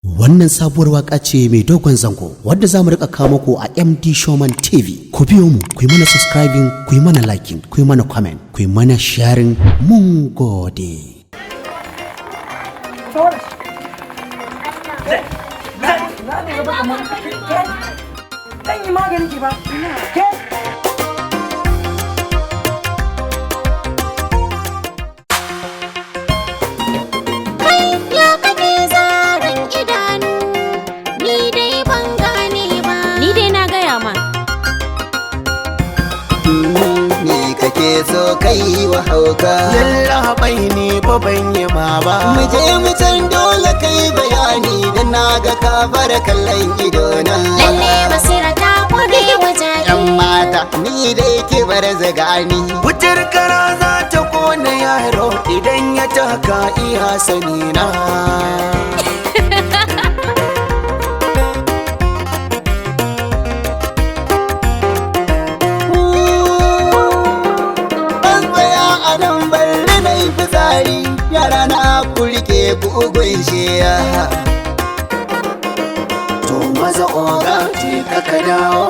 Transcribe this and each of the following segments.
Wannan sabuwar waka ce mai dogon zango wadda za mu rika kawo muku a MD Showman TV. Ku biyo mu, ku yi mana subscribing, ku yi mana liking, ku yi mana comment, ku yi mana sharing. Mun gode. Na ne gaba kamar ke dan yi maganin ki ba ke. Kai ya kake zaren idanu, ni dai ban gane ba. Ni dai na gaya ma. Ni kake so kai wa hauka? Yallaɓai, ni ba ban yi ma ba. Mu je mu can, dole kai bayani dan na ga ka fara kallon idona. Lalle basira ta kure wajen. Yan mata, ni dai ki bar zagani. Wutar kara za ta kona yaro idan ya taka, iya sani na. Ban tsaya a nan, bari na yi fitsari. Yara na, ku rike kugun shiya. To maza oga, je ka ka dawo.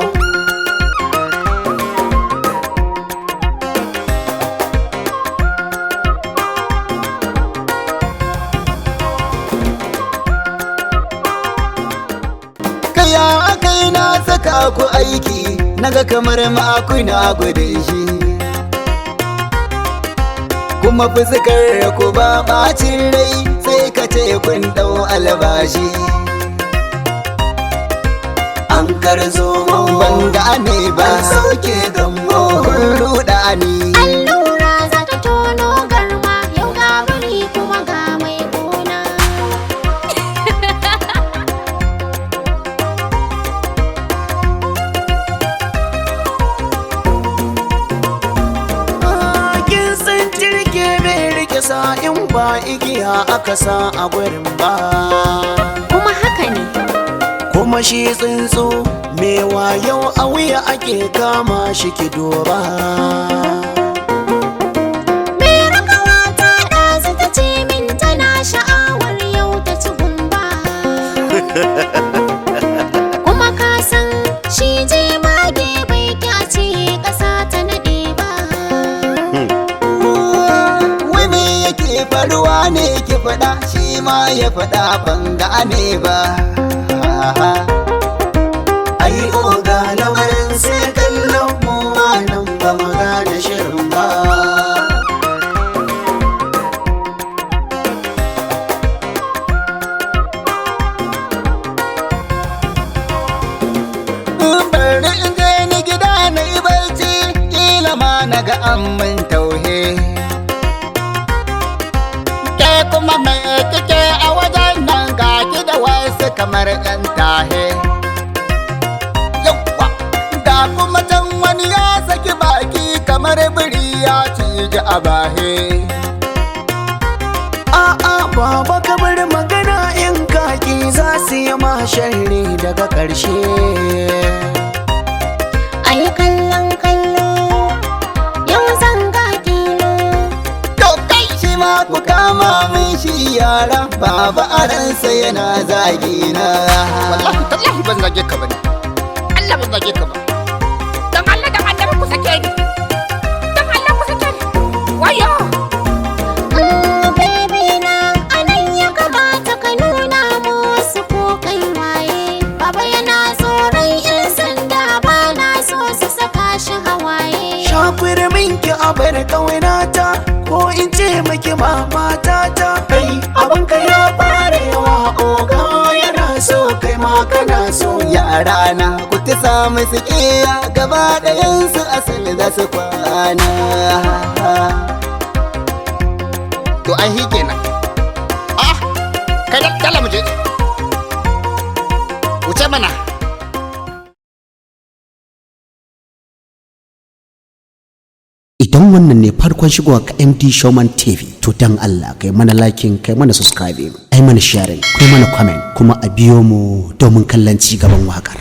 Kaya akai na saka ku aiki, naga kamar ma kuna gudun shi. Kuma fuskar ku ba bacin rai, sai ka ce kun dau albashi. An karzo. Ban gane ba. An sauke gammo. Kun ruɗa ni. Allura za ta tono garma, yau ga biri kuma ga mai gona. Kin san jirge bai rike sa in ba igiya aka sa a gurin ba. Kuma haka ne. Kuma shi tsuntsu mai wayo a wuya ake kama shi, ki duba. Mai rakawa ta ɗazu ta ce min tana sha'awar yau ta ci gumba. Kuma ka san shi jemage bai kyace ƙasa ta naɗe ba. Wai me yake faruwa ne? Ki faɗa, shi ma ya faɗa, ban gane ba. Ai oga, lamarin sai kallon mu ma nan ba mu gane shirin ba. Bari in je ni gida na yi barci, kila ma na ga an min tauhe. Ke kuma mai kike a wajen nan? Ga ki da wasu kamar yan tahe. Yawwa, ga kuma can wani ya saki baki kamar biri ya ciji a bahe. A'a baba, ka bar magana, in kaki za su yi ma sharri daga ƙarshe. Ai kallon kallo, yau zan ga kilo. To kai, shi ma ku kama min shi yara, baba a ransa yana zagina. Wallahi tallahi ban zage ka bane. Allah ban zage ka ba. Dan Allah, dan Allah ku sake ni. Dan Allah ku sake ni. Wayo. Baby na, anan ya kamata ka nuna musu ko kai waye. Baba yana tsoron 'yan sanda, ba na so su saka shi hawaye. Shafir minki a bar ƙaunata, ko in ce miki mamata ta. Kai, abinka ya fara yawa, oga yana so, kai ma kana so. Yara na, ku ta samu su kiya gaba ɗayansu, asali za su kwana. To ai hi kenan. Ah, kai da dala mu je. Wuce mana. Idan wannan ne farkon shigowa ka MD Showman TV, to dan Allah kai mana liking, kai mana subscribing, ai mana sharing, kai mana comment, kuma a biyo mu domin kallon ci gaban wakar.